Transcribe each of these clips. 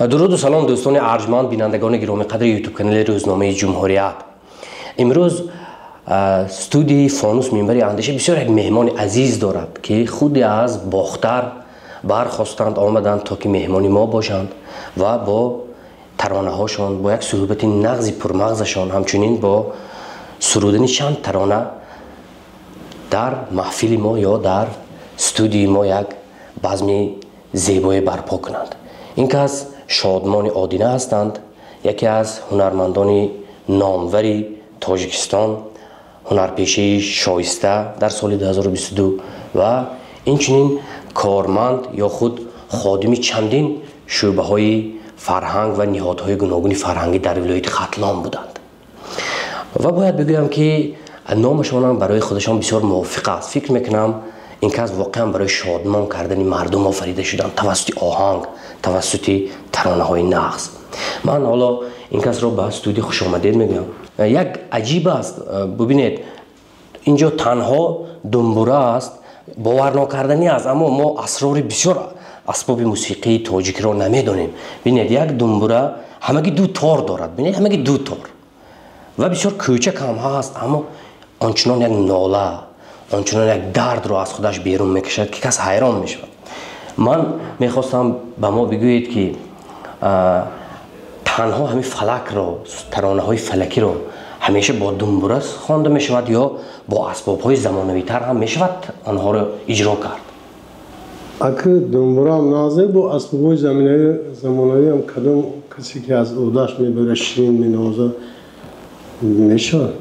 Дуруду салом дӯстони арҷманд, бинандагони гиромиқадри ютуб-канали рӯзномаи Ҷумҳурият. Имрӯз студияи Фонус Минбари Андеша бисёр як меҳмони азиз дорад, ки худи аз Бохтар бархостанд, омаданд то ки меҳмони мо бошанд ва бо таронаҳошон, бо як суҳбати нағзи пурмағзашон, ҳамчунин бо сурудани чанд тарона дар маҳфили мо ё дар студияи мо як базми зебое барпо кунанд. Ин кас Шодмони Одина ҳастанд, яке аз ҳунармандони номвари Тоҷикистон, ҳунарпешаи шоиста дар соли 2022 ва инчунин корманд ё худ ходими чандин шӯъбаҳои фарҳанг ва ниҳодҳои гуногуни фарҳангӣ дар вилояти Хатлон буданд. Ва бояд бигӯям, ки номашонам барои худашон бисёр мувофиқ аст. Фикр мекунам, ин кас воқеан барои шодмон кардани мардум офарида шуданд тавассути оҳанг, тавассути таронаҳои нағз. Ман ҳоло ин касро ба студия хушомадед мегӯям. Як аҷиб аст, бубинед, инҷо танҳо думбура аст, боварнокарданӣ аст, аммо мо асрори бисёр асбоби мусиқии тоҷикиро намедонем. Бинед, як думбура ҳамагӣ ду тор дорад, бинед, ҳамагӣ ду тор ва бисёр кӯчак ҳам ҳаст, аммо ончунон як нола, ончунон як дардро аз худаш берун мекашад, ки кас ҳайрон мешавад. Ман мехостам ба мо бигӯед, ки танҳо ҳамин фалакро, таронаҳои фалакиро ҳамеша бо думбура хонда мешавад ё бо асбобҳои замонавитар ҳам мешавад онҳоро иҷро кард? Аки думбураам назе, бо асбобҳои замонавиам кадом касе ки аз ӯҳдаш мебарад, ширин менавозад, мешавад.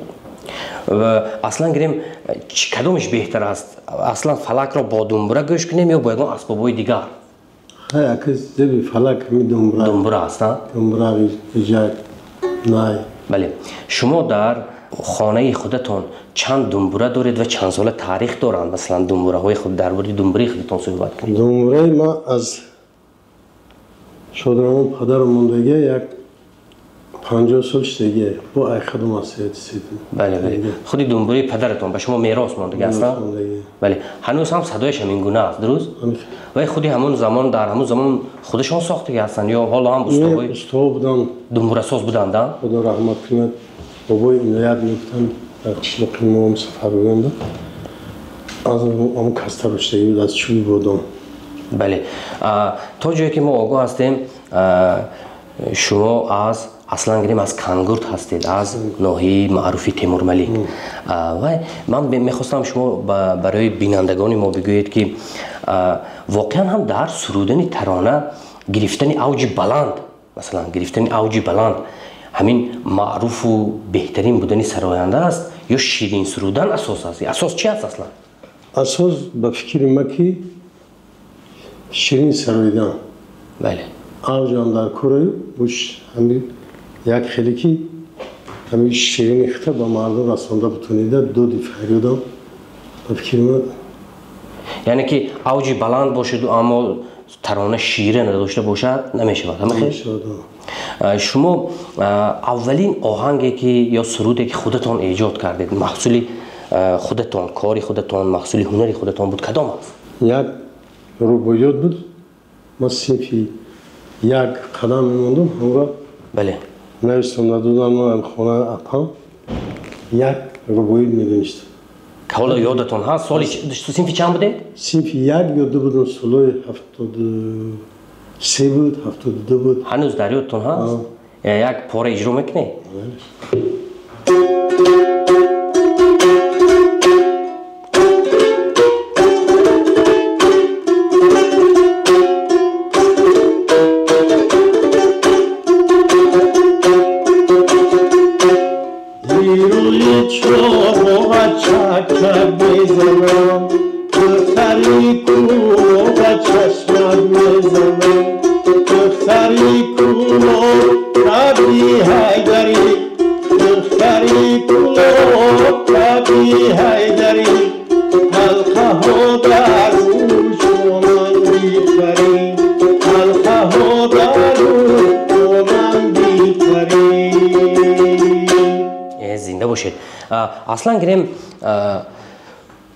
Аслан гирем, кадомаш беҳтар аст? Аслан фалакро бо думбура гӯш кунем ё бо ягон асбобҳои дигар? Хай, аки зеби фалак ҳами думбура. Думбура аст, а? Думбура, иҷак, най. Бале. Шумо дар хонаи худатон чанд думбура доред ва чанд сола таърих доранд? Масалан, думбураҳои худ, дар бораи думбураи худатон суҳбат кунед. Думбураи ма аз шодравон падарам мондагия, як 50 сол шудагия. Бо ай худам аст. Бале, бале. Худи думбураи падаратон ба шумо мерос мондагӣ аст? Бале. Ҳанӯз ҳам садояш ҳамин гуна аст, дуруст? Вай худи ҳамон замон, дар ҳамон замон худашон сохтагӣ ҳастанд ё ҳоло ҳам устоҳои устод буданд? Думбурасоз буданд, а? Худо раҳмат кунад, бобои Иноят мегуфтанд, дар қишлоқи мо сафар буданд, аз ҳамон кас тароштагӣ буд, аз чӯби бодом. Бале. То ҷое ки мо огоҳ ҳастем, шумо аз аслан гирем аз Кангурт ҳастед, аз ноҳияи маъруфи Темурмалик. Ва ман мехостам шумо барои бинандагони мо бигӯед, ки воқеан ҳам дар сурудани тарона гирифтани авҷи баланд, масалан гирифтани авҷи баланд ҳамин маъруфу беҳтарин будани сароянда аст ё ширин сурудан асос аст? Асос чи аст аслан? Асос ба фикри ма ки ширин сароидан. Бале. Авҷам дар кораю буш ҳамин як хеле ки ҳамин ширини хита ба мардум расонда бутонида, доди фарёдам ба фикри ман. Яъне ки авҷи баланд бошаду, аммо тарона шира надошта бошад, намешавад. Шумо аввалин оҳанге ки ё суруде ки худатон эҷод кардед, маҳсули худатон, кори худатон, маҳсули ҳунари худатон буд, кадом аст? Як рубоёт буд. Ман синфи як қадам мемондум, ҳамро бале навиштам, надодам хона апам, як рубоит медонистам. Ҳоло ёдатон ҳаст? Соли синфи чанд будед? Синфи як ё ду будам, солҳои 73 буд, 72 буд. Ҳанӯз дар ёдтон ҳаст? Як пора иҷро мекунед? Зинда бошед. Аслан гирем,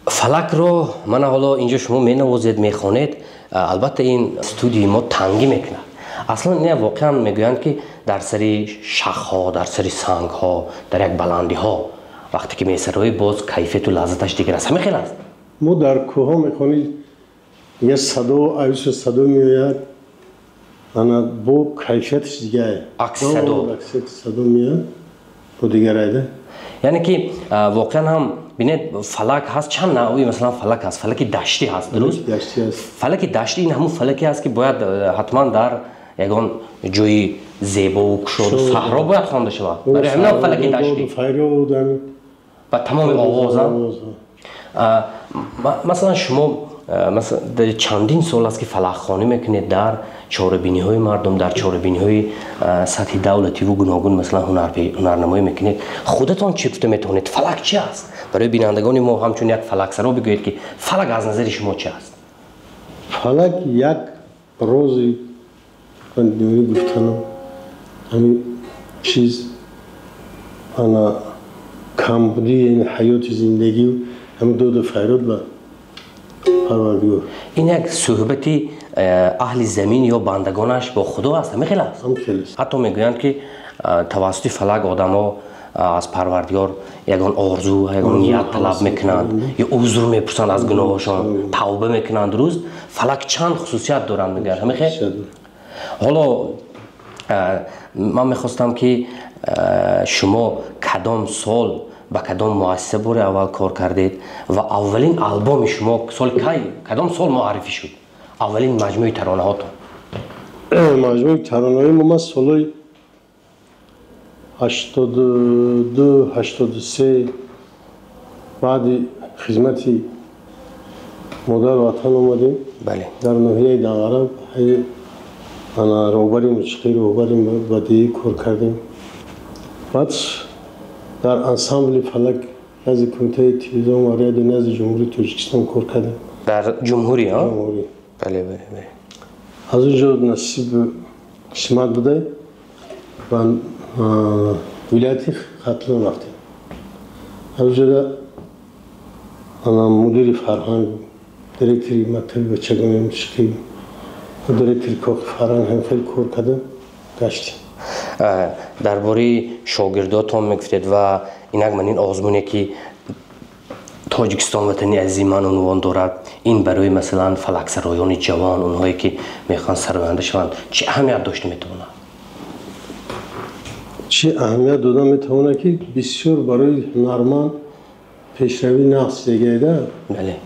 фалакро мана ҳоло инҷо шумо менавозед, мехонед, албатта ин студияи мо тангӣ мекунад. Аслан ина воқеан мегӯянд, ки дар сари шахҳо, дар сари сангҳо, дар як баландиҳо вақте ки месароӣ, боз кайфияту лаззаташ дигар аст. Ҳамин хел аст? Мо дар кӯҳҳо мехонӣ, дигар садо, авису садо меояд, ана бо кайфияташ дигар. Акси садо. Акси садо меояд, бо дигар айда. Яъне ки воқеан ҳам бинед, фалак ҳаст чанд навъи, масалан, фалак ҳаст, фалаки даштӣ ҳаст, дуруст? Фалаки даштӣ ин ҳамун фалаке ҳаст, ки бояд ҳатман дар ягон ҷои зебову кушоду саҳро бояд хонда шавад. Барои ҳамин фалаки даштӣ ба тамоми овоза. Масалан, шумо чандин сол аст, ки фалакхонӣ мекунед дар чорабиниҳои мардум, дар чорабиниҳои сатҳи давлативу гуногун, масалан, ҳунарнамоӣ мекунед. Худатон чӣ гуфта метавонед, фалак чи аст? Барои бинандагони мо ҳамчун як фалаксаро бигӯед, ки фалак аз назари шумо чи аст? Фалак як рози гуфтанам, ҳамин чиз, ана камбудии ҳаёти зиндагӣ, ҳамин доду файрод ба Парвардигор. Ин як суҳбати аҳли замин ё бандагонаш бо Худо аст, ҳамин хел аст? Ҳатто мегӯянд, ки тавассути фалак одамо аз Парвардигор ягон орзу, ягон ният талаб мекунанд ё узр мепурсанд, аз гуноҳошон тавба мекунанд, дуруст? Фалак чанд хусусият доранд, мегӯянд, ҳамин хел. Ҳоло ман мехостам, ки шумо кадом сол ба кадом муассиса бори аввал кор кардед ва аввалин албоми шумо соли кай, кадом сол муаррифӣ шуд, аввалин маҷмӯи таронаҳотон? Маҷмӯи таронаҳои мо ман солҳои 82, 83 баъди хизмати модар ватан омадем. Дар ноҳияи Данғара ана роҳбари мусиқӣ, роҳбари бадиӣ кор кардем. Баъд дар ансамбли фалак назди Кумитаи телевизион ва радио назди Ҷумҳурии Тоҷикистон кор кардем. Дар ҷумҳурӣ? Ҷумҳурӣ. Бале, бале, бале. Аз он ҷо насиб қисмат будай, ба вилояти Хатлон рафтем. Аз он ҷода мудири фарҳанг, директори мактаби бачагони мусиқӣ, директори кохи фарҳанг ҳам хеле кор кардем, гаштем. Дар бораи шогирдотон мегуфтед ва инак ман ин озмуне, ки «Тоҷикистон ватани азизи ман» унвон дорад, ин барои, масалан, фалаксароёни ҷавон, онҳое ки мехоҳанд сароянда шаванд, чӣ аҳамият дошта метавонад? Чӣ аҳамият дода метавонад, ки бисёр барои ҳунарманд пешравӣ нақс дегайда.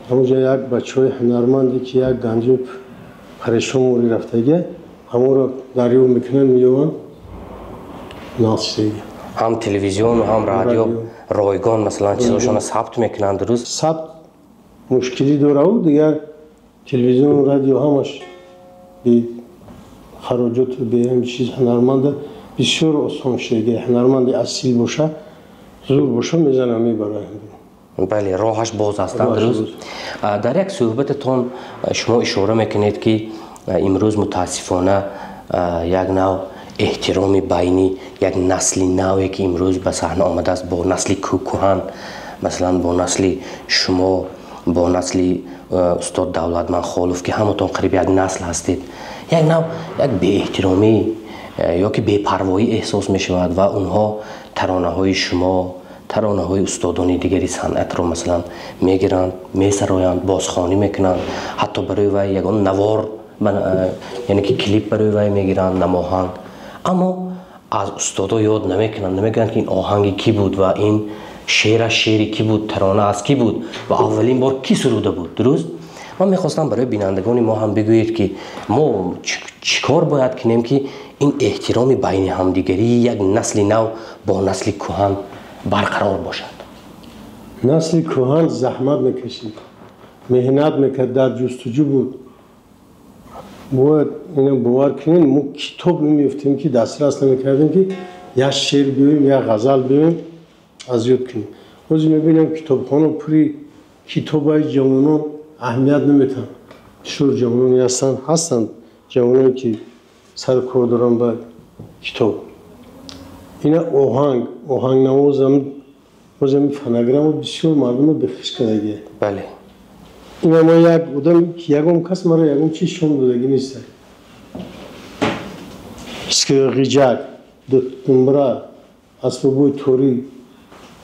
Ҳамонҷо як бачаҳои ҳунарманде, ки як ганҷи парешон мори рафтага, ҳамонро дарёб мекунанд, меёванд, нақс дега. Ҳам телевизиону ҳам радио ройгон, масалан, чизошонро сабт мекунанд, дуруст? Сабт мушкилӣ дораву дигар телевизиону радио ҳамаш бе хароҷоту бе ҳами чиз ҳунарманда бисёр осон шудага. Ҳунарманди асил боша, зур боша, мезана, мебарад. Бале, роҳаш боз ҳастанд, дуруст. Дар як суҳбататон шумо ишора мекунед, ки имрӯз мутаассифона як нав эҳтироми байни як насли наве, ки имрӯз ба саҳна омадааст, бо насли кӯҳан, масалан, бо насли шумо, бо насли устод Давлатманд Холов, ки ҳаматон қариб як насл ҳастед, як нав як беэҳтиромӣ ё ки бепарвоӣ эҳсос мешавад ва онҳо таронаҳои шумо, таронаҳои устодони дигари санъатро, масалан, мегиранд, месароянд, бозхонӣ мекунанд, ҳатто барои вай ягон навор, яъне ки клип барои вай мегиранд, намоҳанг, аммо аз устодо ёд намекунанд, намегӯянд, ки ин оҳанги кӣ буд ва ин шеъраш шеъри кӣ буд, тарона аз кӣ буд ва аввалин бор кӣ суруда буд, дуруст? Ман мехостам барои бинандагони мо ҳам бигӯед, ки мо чӣ кор бояд кунем, ки ин эҳтироми байни ҳамдигарии як насли нав бо насли кӯҳан барқарор бошад. Насли кӯҳан заҳмат мекашид, меҳнат мекард, дар ҷустуҷӯ буд. Бояд ина бовар кунем, мо китоб намеёфтем, ки дастрас намекардем, ки як шеър биёем, як ғазал биёем, аз ёд кунем. Ҳозир мебинем, китобхона пури китобаи, ҷавонон аҳамият наметаҳанд. Бисёр ҷавононе ҳастанд, ҷавононе, ки сару кор доранд ба китоб. Ина оҳанг, оҳангнавозам, бозам фонограмма бисёр мардума бехиш кардагия. Ина ма як одам, ки ягон кас маро ягон чиз шон додагӣ нест. Ғиҷак, думбра, асбобҳои торӣ,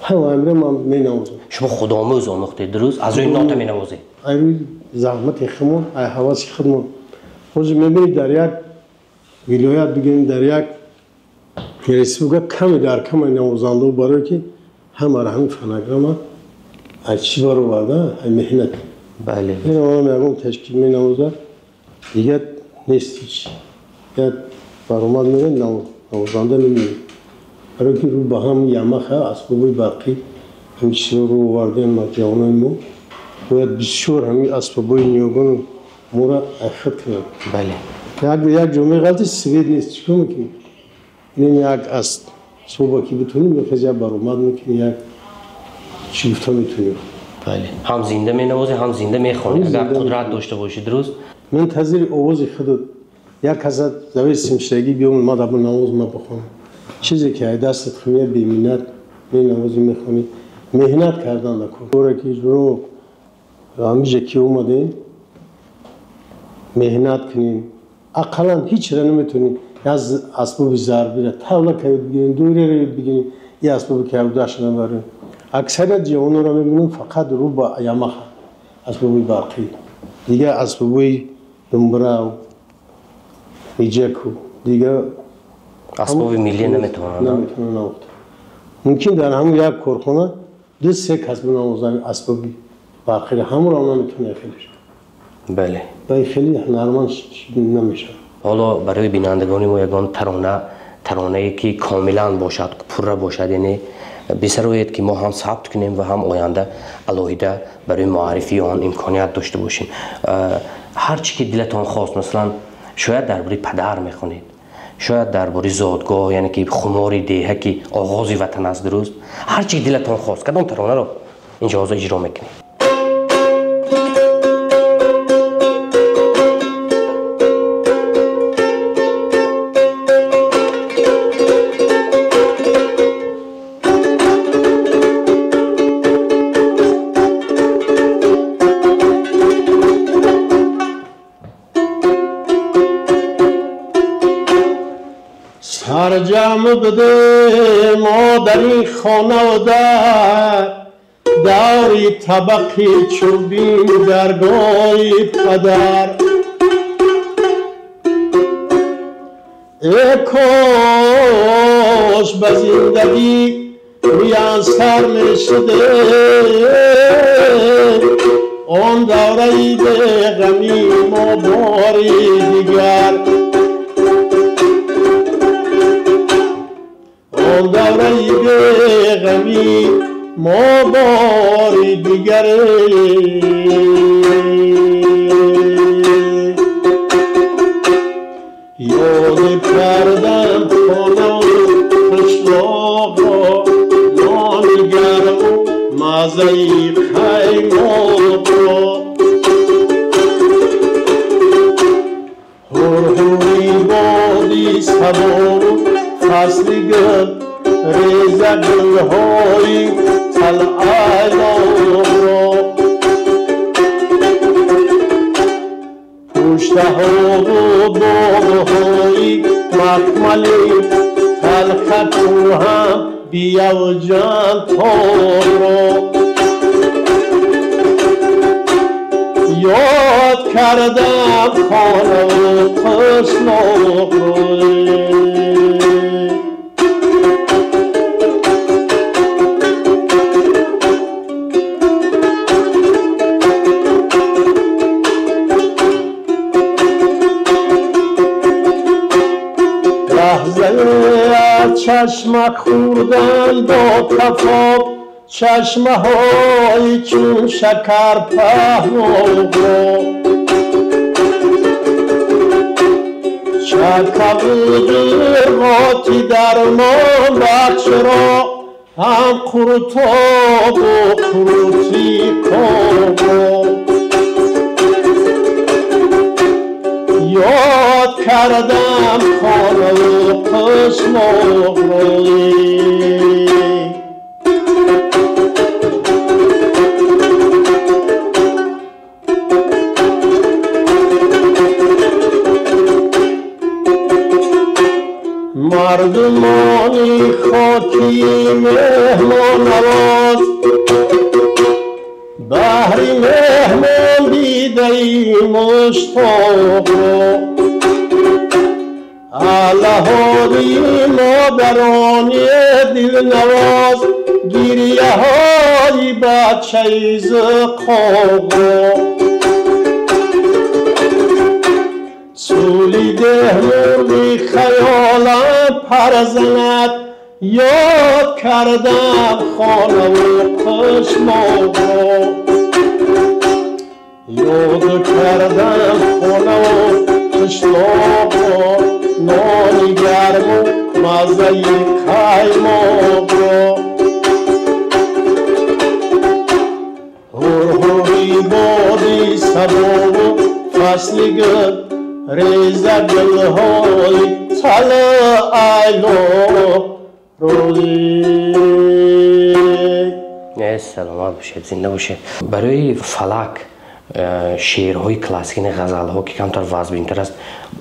ҳама амра ман менавозам. Шумо худомӯз омӯхтед, дуруст? Аз рӯи нота менавозед? Аз рӯи заҳмати худмон, аз ҳаваси худмон. Ҳозир мебинед, дар як вилоят бигирем, дар як республика каме дар каме навозандао, барое ки ҳамаро ҳамин фонограмма аз чӣ бароварда, аз меҳнат. Бале. Ин ягон ташкил менавозад, дигар нест ҳеч. Як баромад мерем, навозанда намеёбем. Барое ки рӯ ба ҳам Ямаха, асбобҳои барқӣ, ҳамин чизҳо рӯ овардем. Ҷавонои мо бояд бисёр ҳамин асбобҳои ниёгону моро айхат кунанд. Бале. Як ҷо меғалти, свет нест, чӣ кор мекунӣ? Инем як асбоба ки битонӣ, мехез, як баромад мекунӣ, як чӣ гуфта метонӣ. Бале, ҳам зинда менавозӣ, ҳам зинда мехонӣ, агар қудрат дошта бошӣ, дуруст? Мунтазири овози худат як каса завии симшагӣ биём, ма дар навоз, ма бихонам. Чизе ки ай дастат хумия, беминнат менавозӣ, мехонӣ. Меҳнат кардан дар кор. Боре ки ро ҳамиҷа ки омадем, меҳнат кунем. Ақаллан ҳечра наметонем, аз асбоби зарбира тавла ка ёд бигирем, доираро ёд бигирем, и асбоби ки авдаша набарем. Аксарият ҷавононро мебинем, фақат рӯ ба Ямаха, асбоби барқӣ, дигар асбобҳои думбра, ҳиҷаку, дигар асбоби миллӣ наметавонанд. Наметавонанд навохта. Мумкин дар ҳамун як корхона ду се кас бинавозанд асбоби барқиро, ҳамонро наметавонад хелеш. Бале. Ба хеле ҳунарманд намешавад. Ҳоло барои бинандагони мо ягон тарона, таронае ки комилан бошад, пурра бошад, яъне бисароед, ки мо ҳам сабт кунем ва ҳам оянда алоҳида барои муаррифии он имконият дошта бошем. Ҳар чӣ ки дилатон хост, масалан, шояд дар бораи падар мехонед, шояд дар бораи зодгоҳ, яъне ки хумори деҳа, ки оғози ватан аст, дуруст? Ҳар чӣ ки дилатон хост, кадом таронаро инҷо ҳозир иҷро мекунед? Сарҷам буде модари хонавода, даври табақи чӯбин даргоҳи падар. Э кош ба зиндагӣ миёнсар мешудем, он давраи беғамӣ мо бори дигар, он давраи беғамӣ мо бори дигар. Ёд кардам хонаву қишлоқро, нони гарму маззаи қаймоқро, ҳурҳури боди сабору фасли гул, реза гулҳои талъалоқро, пуштаҳову боғҳои махмали талхакӯҳам биявҷанторро. Ёд кардам хонаву қишлоқро. Чашма хӯрдан бо кафоб, чашмаҳои чун шакар паҳноқро, чакаву ҷурғоти дармонбахшро, ҳам қурутобу қурути кобро. Ёд кардам хонаву қишлоқро. Мардумони хоки меҳмоннавоз, баҳри меҳмон дидаи муштоқро, алаҳоли модарони дилнавоз, гирияҳои бачаи зиқоқро. Сули деҳ мурғи хаёлам парзанад, ёд кардам хонаву қишлоқро. Ёд кардам хонаву қишлоқро, нони гарму маззаи қаймоқро. Ҳурҳури боди сабову фасли гул, реза гулҳои тала айлоқ рӯзи. Саломат бошед, зинда бошед. Барои Фалак шеърҳои классикини ғазалҳо, ки камтар вазбинтар аст,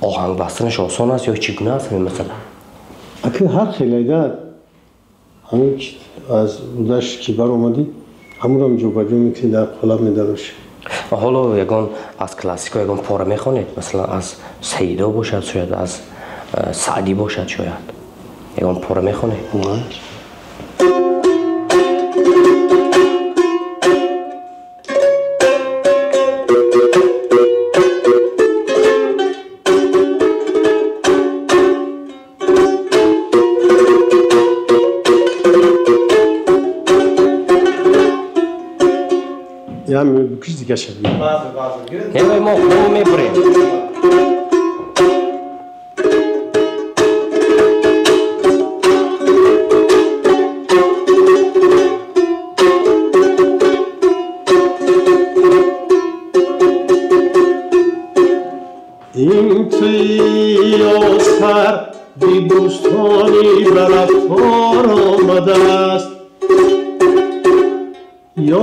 оҳанг бастанаш осон аст ё чӣ гуна аст ҳамин масъала? Аки ҳар хелайда ҳамин аз удаш ки баромадӣ, ҳамонам ҷобаҷо мекунӣ, дар қолаб медарошӣ. Ҳоло ягон аз классикҳо ягон пора мехонед? Масалан, аз Саидо бошад, шояд аз Саъдӣ бошад, шояд ягон пора мехонед? Бикиш дига шави. Не, мо худамон мебурем. Ин туи сар бибӯстони ба рафтор омадааст,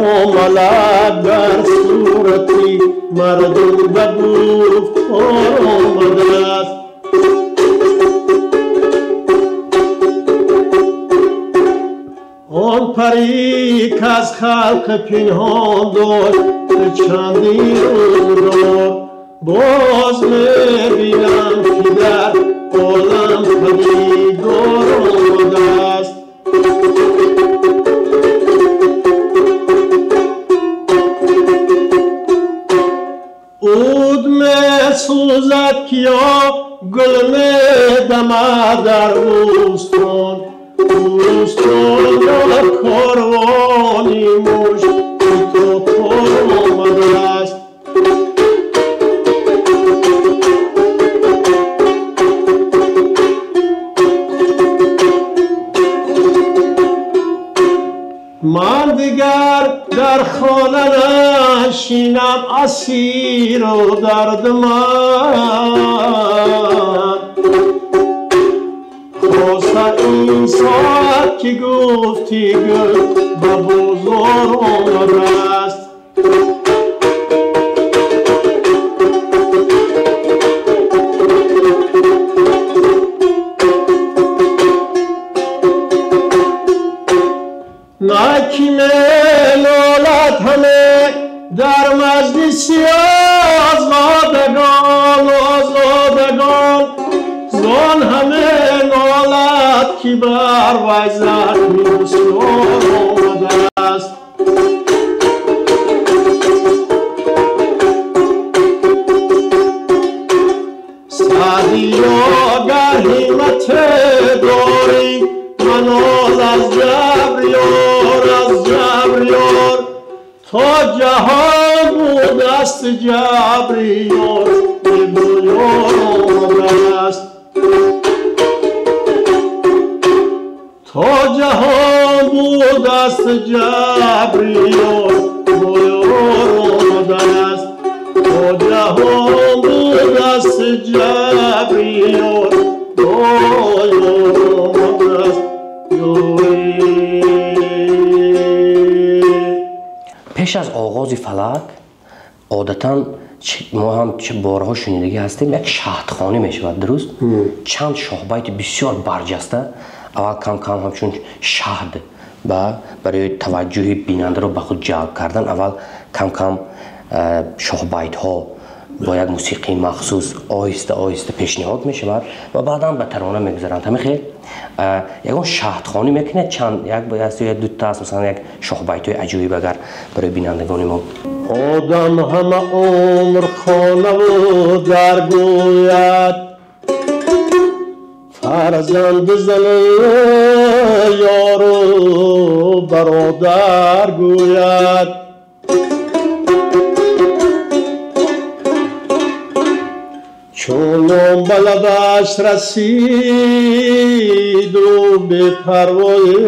ё малак дар сурати мардум ба гуфтор омадааст. Он парӣ каз халқ пинҳон дошт чандин рӯзгор, боз мебинам ки дар олам падидор омадааст. Уд месӯзад ки ё гул медамад дар бӯстон, бӯстон ё корвони мушки тотор омадааст. Ман дигар дар хона нишинам асиру дардманд, хоса ин соат ки гуфти гул ба бозор омадааст. На ки мелолад ҳаме дар маҷлиси озодагон, озодагон зон ҳаме нолад ки бар вай захми бисёр омадааст. Саъдиё гар ҳиммате дорӣ, манол аз ҷабр ёр, аз ҷабр ёр, то ҷаҳон буд аст ҷабри ёр бебуёр омадааст. То ҷаҳон буд аст ҷабри ёр бо ёр омадааст. То ҷаҳон буд аст ҷабри ёр бо ёр омадааст. Пеш аз оғози Фалак одатан Мо ҳам борҳо шунидагӣ ҳастем, як шаҳдхонӣ мешавад, дуруст? Чанд шоҳбайти бисёр барҷаста аввал кам-кам ҳамчун шаҳд барои таваҷҷӯҳи бинандаро ба худ ҷалб кардан, аввал кам-кам шоҳбайтҳо бо як мусиқии махсус оҳиста оҳиста пешниҳод мешавад ва баъдан ба тарона мегузаранд. Ҳамин хел ягон шаҳдхонӣ мекунед, чанд як ё дута аст, масалан як шоҳбайтҳои аҷоиб агар барои бинандагони мо. Одам ҳама умр хонаву дар гӯяд, фарзанд зану ёру бародар гӯяд. Чунон ба лабаш расиду бепарвоӣ,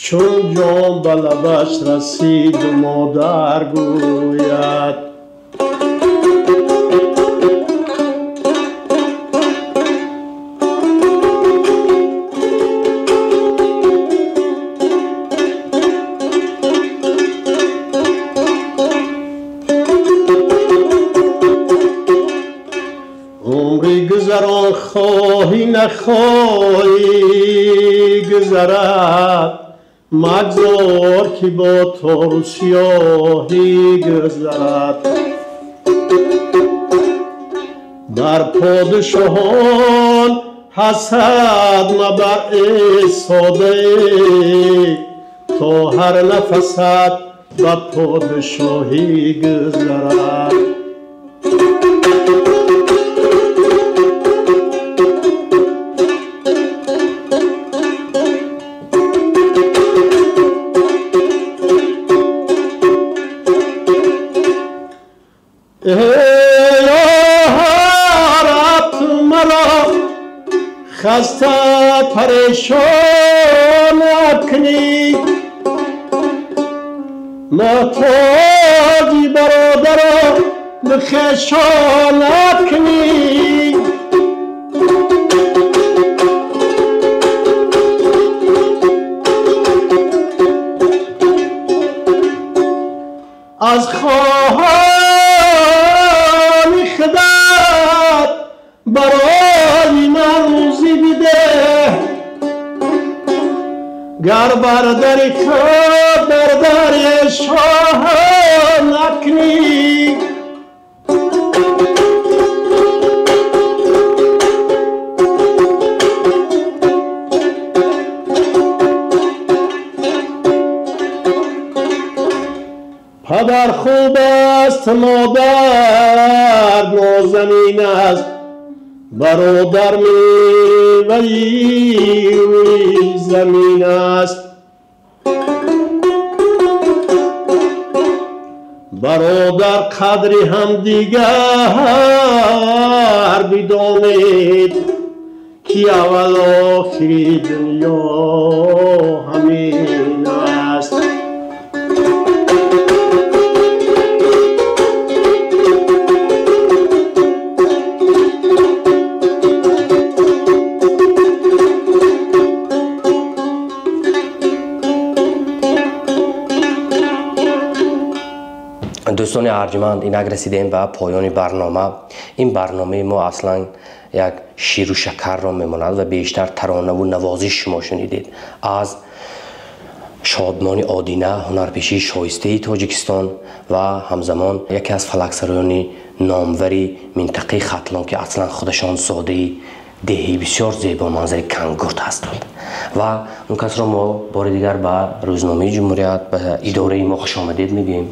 чун ҷон ба лабаш расиду модар гӯяд. Гузарон хоҳӣ нахоҳӣ гузарад, магзор ки бо тору сиёҳӣ гузарад. Бар подшоҳон ҳасад мабар эй содае, то ҳар нафасат ба подшоҳӣ гузарад. Хаста парешон кунӣ, муҳтоҷи бародаро бихешон кунӣ. Аз хоҳони худат барои ман рӯзӣ бидеҳ, гар бар дари худ бар дари шоҳ накунӣ. Падар хуб аст, модар нозанин аст, бародар меваи замин аст. Бародар қадри ҳамдигар бидонед, ки аввал охири дунё ҳамин аст. Дӯстони арҷманд, инак расидем ба поёни барнома. Ин барномаи мо аслан як ширу шакарро мемонад ва бештар таронаву навозиш шумо шунидед аз Шодмони Одина, ҳунарпешии шоистаи Тоҷикистон ва ҳамзамон яке аз фалаксароёни номвари минтақаи Хатлон, ки аслан худашон зодаи деҳи бисёр зебоманзари Кангурт ҳастанд. Ва он касро мо бори дигар ба рӯзномаи Ҷумҳурият, ба идораи мо хушомадед мегӯем.